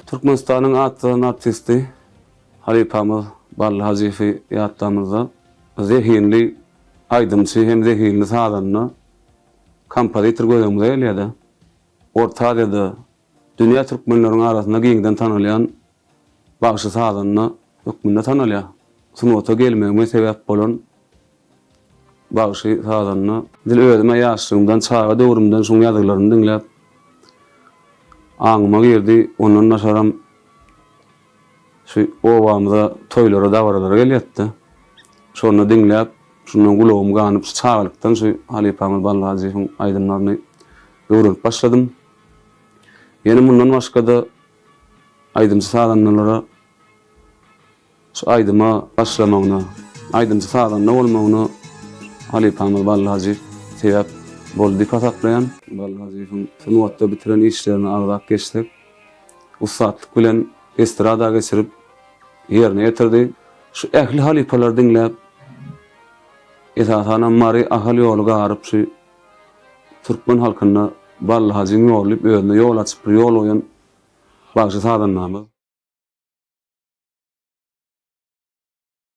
Türkmenistanyň at gazanan artisti halypamyz Bally Hajyýewi ýatlamyzda zehinli aýdymçy hem zehinli sazanda, kompozitor göz öňümize gelýär-de. Orta Aziýada, dünýä türkmenleriň arasynda giňden tanalýan bagşy-sazanda hökmünde tanalýar. Sungata gelmegime sebäp bolan bagşy-sazanda. Edil özüm-ä ýaşlygymdan, çaga döwrümden şuň ýazgylaryny diňläp, aňyma girdi. Ondan daşaram şu obamyza toýlara, dabaralara gelýärdi-de. Şonda diňläp, şundan gulagym ganyp, şu çagalykdan şu halypamyz Bally Hajyýewiň aýdymlaryny öwrenip başladym. Ýene mundan başga-da aýdymçy-sazandalara şu aýdyma başlamagyna, aýdymçy-sazanda bolmagyna halypamyz Bally Hajyýew sebäp boldy diýip hasaplaýan. Bally Hajyýewiň sungatda bitiren işlerini agzap geçsek, ussatlyk bilen estrada geçirip ýerine ýetirdi. Şu ähli halypalary diňläp, esasanam Mary, Ahal ýoly garyp şu türkmen halkynda Bally Hajyň ýoly diýip özüne ýol açyp bir ýol goýan bagşy-sazandamyz.